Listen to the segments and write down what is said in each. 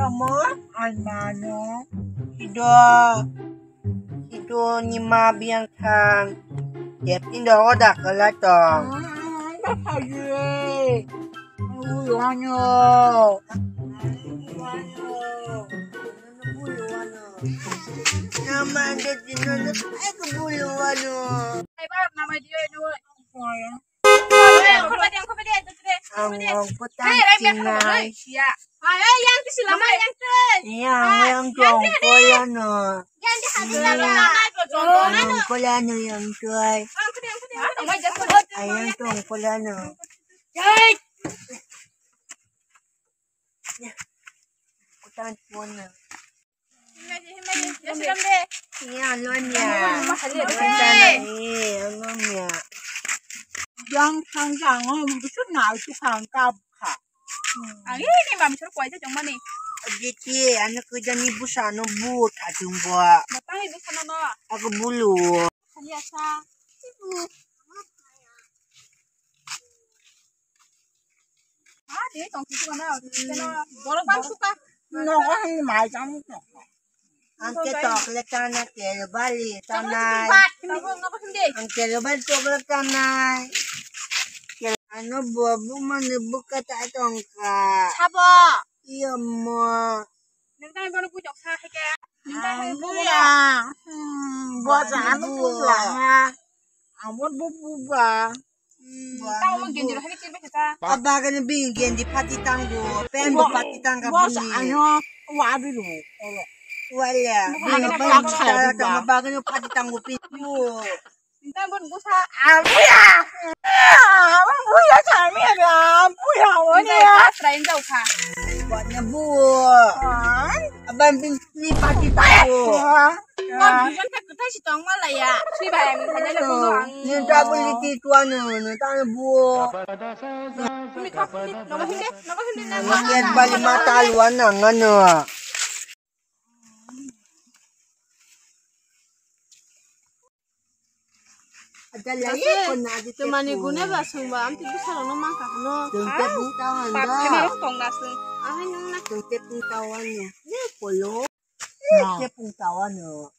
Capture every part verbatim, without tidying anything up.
Tamo, ai mano. Ido. Ido ni ma biang thang. Yep, indo oda kala tong. Aye. Uyono. Uyono. Nama de dino, ai ko bulu wano. Ai ba, nama dia ino. Ang ang potang sinai. Iya, ang ang tong kolano. Ang kolano yang tuai. Ayang tong kolano. Potang sinai. Iya, lo niya. Iya, lo niya. Yang sang sang, oh, bisa nai tu sang kap kha. Ang ini mami suruh kuai jong mani. Aditi, anu kerja ni busa no bu tajung gua. Batang ibu sana no. Aku bulu. Iya sa. Nogo hwnwi mai chamo. Ang ke tok le tana, ke bali tanai. Ang ke bali tok le tanai. Ke ano bo bu mani buka ta tongka. Sabo. Iya mo. Nang tang bono bujok sa hai ke. Nang tang bono bujok. Buya. Hmm, bo sa ano bu la. Ang bo bu ba. Tamo mo gendi rok hai chirbe khe ta. Abagani bini gendi pati tango, pant bo pati tanga bini. Ano, wa bi ru. Wala. Bini pant tara tanga bagani pati tango pitu. Nta bon busa. Abuya. Abuya chami ya, abuya wani ya. Train jao kha. Wani bu. Aban bin ni pati tango. Kon bijan khe kwthai si tong ma laya. Swi bai ang khaina le kono ang. Ni ta buli ti tuan ni ta bu. Ni ka ni no hindi no hindi na. Ni ket bali mata luan nang ano. Tumani gune ba sungba amti bwsarokno mangkha hwno. Tong te bung tawan da. Pap khema rok tong na sung. Ahai nung na. Tong te bung tawan no. Ne polo. Tepung tawano.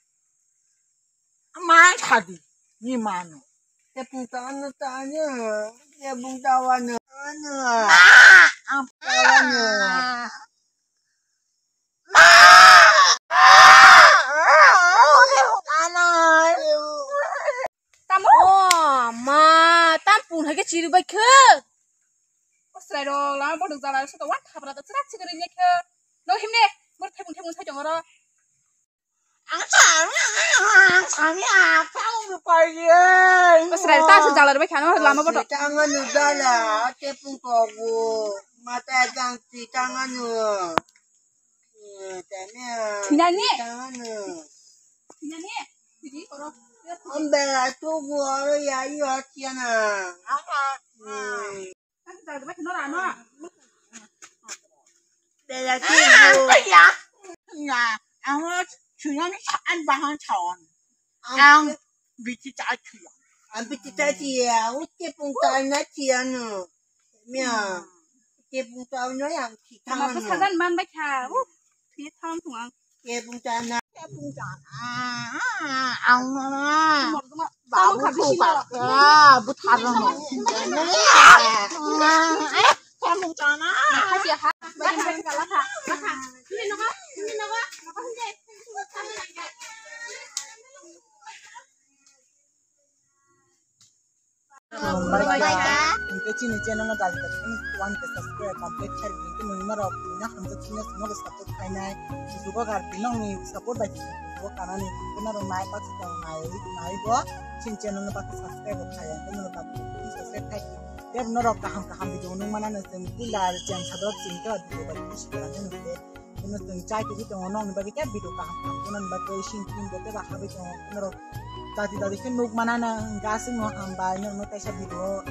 Amai sadi ni mano. Tepung tawano tanya. Tepung tawano. Ano. Ang tawano. Tamo? Oh, ma, tam pun hai khe chiri bai khe. O chwrai rok lama bodok jala rok soto wan thapra da chwrak chwkari le khe. No himne, mor thepung thepung sai tongo ro. Ang sami, ang sami, ang sami, ang sami. O chwrai ta se jala rok bai khano lama bodok. Tang anu jala, tepung kogu, mata jang ti tang anu. Thwinani. Thwinani. Thwini koro. Ang bela tugu oro ya, iyo, tiana. Bela tugu. Ya, ang thwinani sa-, ang bahang sawan. Ang biti ta thwiya. Ang biti ta thwiya, utte pung ta na thwiya no. Mia. Utte pung ta no yang thi ta no. Sajan man bai kha. Uh, thi thang thung ang. Utte pung ta na. Utte pung ta na. Ang ma. Babu kha bisi ba. Ya, bu thar no. Utte pung ta na. Kha siya ha. Bai kha kala kha. Hindi no ba. Hindi no ba. Hindi no ba. Hingke chini channel no dal khe one K subscribe complete khe hingke nini norok tini hamjak chini norok support khainai. Susugo gar tini nokni support bai susugo kanani tini norok nai pasu tong nai nai bo chini channel no bak subscribe bo khai hingke norok bak subscribe khai. Tei norok kaham kaham video nung mana no chwng puila cheng sadok chwng khe video bai khusi khe nung khe. Hino chwng chai twi tongo nokni bagwi tei video kaham kaham tongna bagwi sing tin bo tei ba habwi tongo norok dati dati khe nuk mana na gasing no hambai norok no kaisa video.